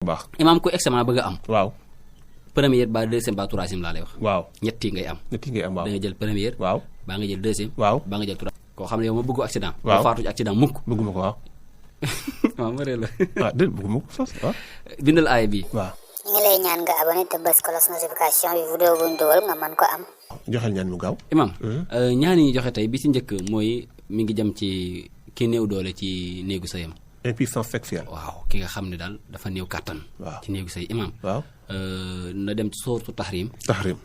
baax. imaam ku examen bëgg a am. waaw. première ba deuxième ba troisième laa lay wax. waaw ñett yi ngay am. waaw. da nga jël première. waaw. baa nga jël deuxième. waaw. baa nga jël troisième. koo xam ne yow ma bëggu accident. waaw boo faatu ci accident mukk. bëgguma ko waaw. waaw ma réer la. déedéet bëgguma ko sos waaw. bindal aaya bi. waaw. ñu ngi lay ñaan nga abonné te bës cloche notification bi vidéo buñ dugal nga mën ko am. joxel ñaan mu gaaw. imam ñaan yi ñu joxe tey bi ci njëkk mooy mi ngi jëm ci ki néew doole ci néegu sëyam. impuissance sexuelle. waaw ki nga xam ne daal dafa néew kàttan. waaw ci néegu sëy imam. waaw. na dem ci sooratu tahrim.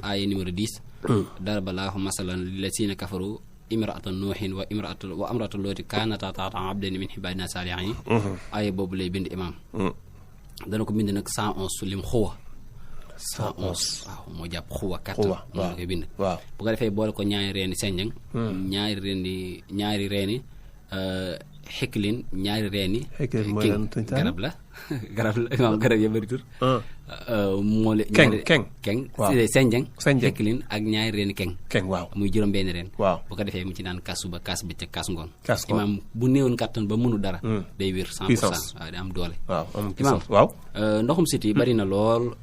aaya numéro 10. daraballahu masalan lillazina kafaru imraatan nuuhin wa amraatan looti kaanata taata abdayni min ibaadina saalihiin. aaya boobu lay bind imam. dana ko bind nag 111 su lim xuwa. 111 waaw moo jàpp xuwa kàttan. xuwa moom la koy bind. waaw bu ko defee boole ko ñaari reeni senjang. ñaari reeni xiklin ñaari reeni. xiklin mooy lan garab la garab la imaam garab ya bëri tur. moo le keng waaw senjang xiklin ak ñaari reeni keng waaw muy juróom benn reen. waaw bu ko defee mu ci naan kaas suba kaas bëccëg kaas ngoon. kaas ngoon imaam bu néewoon kàttan ba mënu dara. day wér 100% waaw day am doole. waaw imaam waaw. ndoxum siti bari na lool.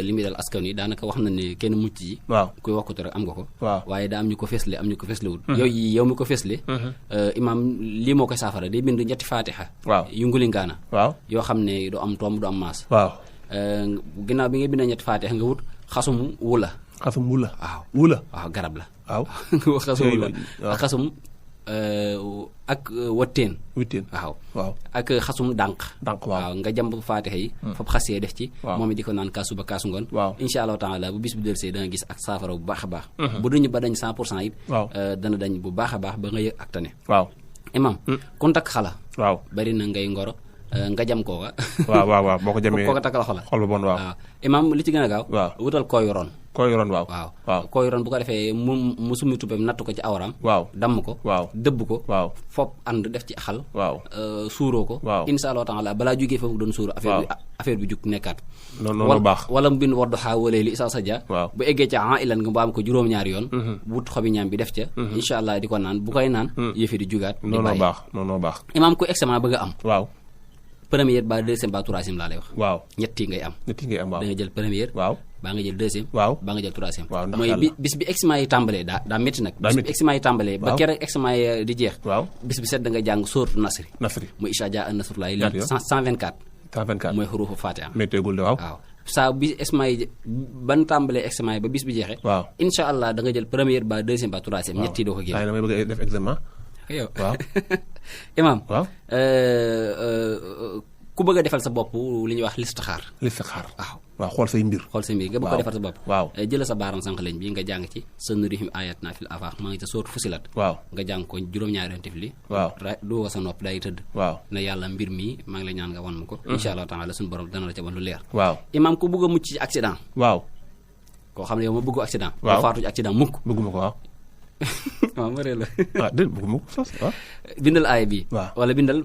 li muy dal askan wi daanaka wax na ne kenn mucc ji. waaw kuy waxkutu rek am nga ko. waaw waaye daa am ñu ko fesle am ñu ko feslewul. yow mi ko fesle. imaam lii moo koy saafara day bind ñetti faatixa. waaw yu ngulingaana. waaw yoo xam ne du am tomb du am maas. waaw. ginnaaw bi nga bind ñetti faatixa nga wut xasum wula. xasum wula. waaw wula. waaw garab la. waaw xasum wula ak xasum ak watteen. waaw waaw ak xasum dànq. waaw nga jàmb faatixa yi. fab xasee def ci. waaw moom it di ko naan kaas suba kaasu ngoon. waaw incha allahu taala bu bis bu delsee da nga gis ak saafara bu baax a baax. bu duñu ba dañ 100% it. waaw dana dañ bu baax a baax ba nga yëg ak tane. waaw imam kun takk xala. waaw bari na ngay ngoro nga jam kooka. waaw boo ko jamee kooka takkal xola. xol ba bon waaw. imam li ci gën a gaaw. waaw wutal koo yoroon. koo yoroon waaw. waaw koo yoroon bu ko defee mu summi tubam natt ko ci awraam. waaw damm ko. waaw dëbb ko. waaw fopp ànd def ci xal. waaw suuroo ko. waaw incha allahu taala balaa jógee foofu doon suuru. affaire bi jug nekkaat. noonu baax wala mu bind war doxaa walee li isa sa ja. waaw bu eggee ca ilan nga ba am ko juróom-ñaari yoon. wut xobi ñaam bi def ca. incha allah di ko naan bu koy naan. yëfi di jugaat. noonu baax. imaam ku examen bëgg a am. waaw. première ba deuxième ba troisième laa lay wax. waaw ñett yi ngay am. waaw da nga jël première. waaw baa nga jël deuxième. waaw baa nga jël troisième. waaw ndax mooy bis bi examen yi tàmbalee daa métti nag. bis bi examen yi tàmbalee. ba keroog examen yi di jeex. waaw bis bi set da nga jàng sóoratu nasri. muy isha jaa an nasrullahi li 124. 124 mooy xuruufu Fatiha. métteegul de waaw. saa bi examen yi ban tàmbalee examen yi ba bis bi jeexee. waaw incha allah da nga jël première ba deuxième ba troisième. ñett yi doo ko génn. waaw damay bëgg a def examen. yow waaw. imaam. waaw. ku bëgg a defal sa bopp li ñuy wax listixaar. waaw xool say mbir. nga bëgg ko defal sa bopp. waaw jëla sa baaram sànq lañ bi nga jàng ci sanurihim ayatina fil afaq maa ngi ca sóotu fusilat. waaw nga jàng ko juróom-ñaari yoon tifli. waaw du sa nopp day tëdd. waaw na yàlla mbir mi maa ngi la ñaan nga wan ma ko. incha allah taala suñu borom dana la ca wan lu leer. waaw imaam ku bëgg a mucc ci accident. waaw koo xam ne yow ma bëggu accident. waaw faatu ci accident mukk. bëgguma ko waaw. waaw ma réer la. déedéet bëgguma ko sos waaw. bindal aaya bi. waaw wala bindal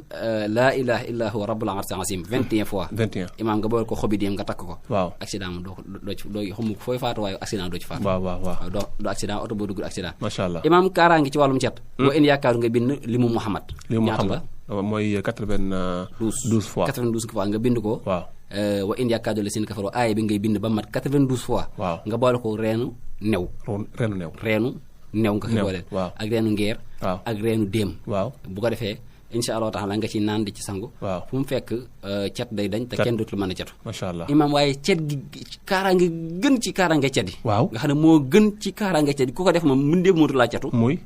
laa ilaha illa huwa rabbul arshil azim 21 fois. 21 imaam nga boole ko xobi dem nga takk ko. waaw accident moom doo ci xamu fooy faatu waaye accident doo ci faatu. waaw doo accident oto boo duggul accident. macha allah imaam kaaraangi ci wàllum cet. boo indi yaakaaru nga bind limu Muhammad. ñaata la mooy 92 fois 92 fois nga bind ko. waaw wa in yaakaadu la seen kafaroo aaya bi ngay bind ba mat 92 fois. waaw nga boole ko reenu new. reenu new nga koy booleel. waaw ak reenu ngeer. waaw ak reenu déem. waaw bu ko defee incha allah taala nga ci naan di ci sangu. waaw fu mu fekk cet day dañ te kenn dootul mën a cetu. macha allah imaam waaye cet gi kaaraange gën ci kaaraange cet yi. waaw nga xam ne moo gën ci kaaraange cet yi ku ko def moom mun déeb mootu laa cetu. muy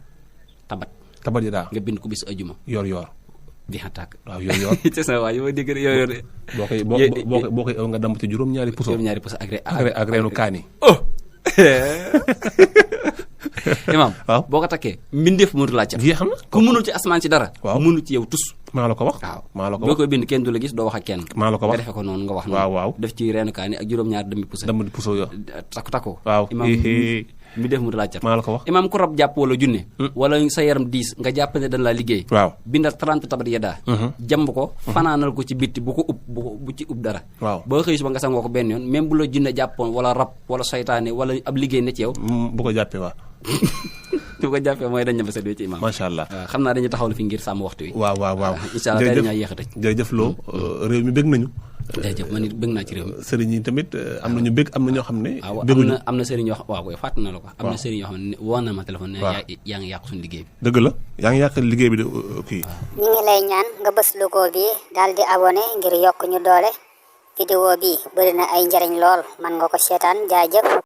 tabat yi daa nga bind ko bis ajuma. yor di xataak. waaw yor c'est ça waaw yi ma dégg yor boo koy nga damm ci juróom-ñaari puso ak reenu kaani. imaam waaw boo ko takkee mbindeef mënatu laa cat. jeex na ku mënul ci asamaan si dara. waaw mënul ci yow tus. maa la ko wax. waaw boo koy bind kenn du la gis doo wax ak kenn. maa la ko wax nga defee ko noonu nga wax. waaw def ci reenu kaani ak juróom-ñaar demi puso yo takku. waaw imaam mbindeef mënatu laa cat. maa la ko wax imaam ku rab jàpp wala junne. wala sa yaram diis nga jàpp ne dañ laa liggéey. waaw bindal 30 tabat yeddaa. jàmb ko fanaanal ko ci bitti bu ko bu ci ub dara. waaw boo xëy suba nga sangoo ko benn yoon même bu la junne jàppoon wala rab wala saytaane wala ab liggéey ne ci yow. bu ko jàppee waaw. bu ko jàppee mooy dañ na fa ci imaam. macha allah xam naa dañu taxawal fi ngir sàmm waxtu wi. waaw incha allah dañu ñaa yéex a tëj. jërëjëf loo réew mi bëgg nañu jërëjëf man it bëgg naa ci réew mi. sëriñ yi tamit am na ñu bëgg am na ñoo xam ne. am na sëriñ yoo xam waaw fàtt na la ko. am na sëriñ yoo xam ne woo na ma téléphone. ne yaa ngi yàq suñu liggéey bi. dëgg la yaa ngi yàq liggéey bi de kii. ñu ngi lay ñaan nga bës logo bi daal di abonné ngir yokk ñu doole. vidéo bi bëri na ay njariñ lool man nga ko seetaan jaajëf.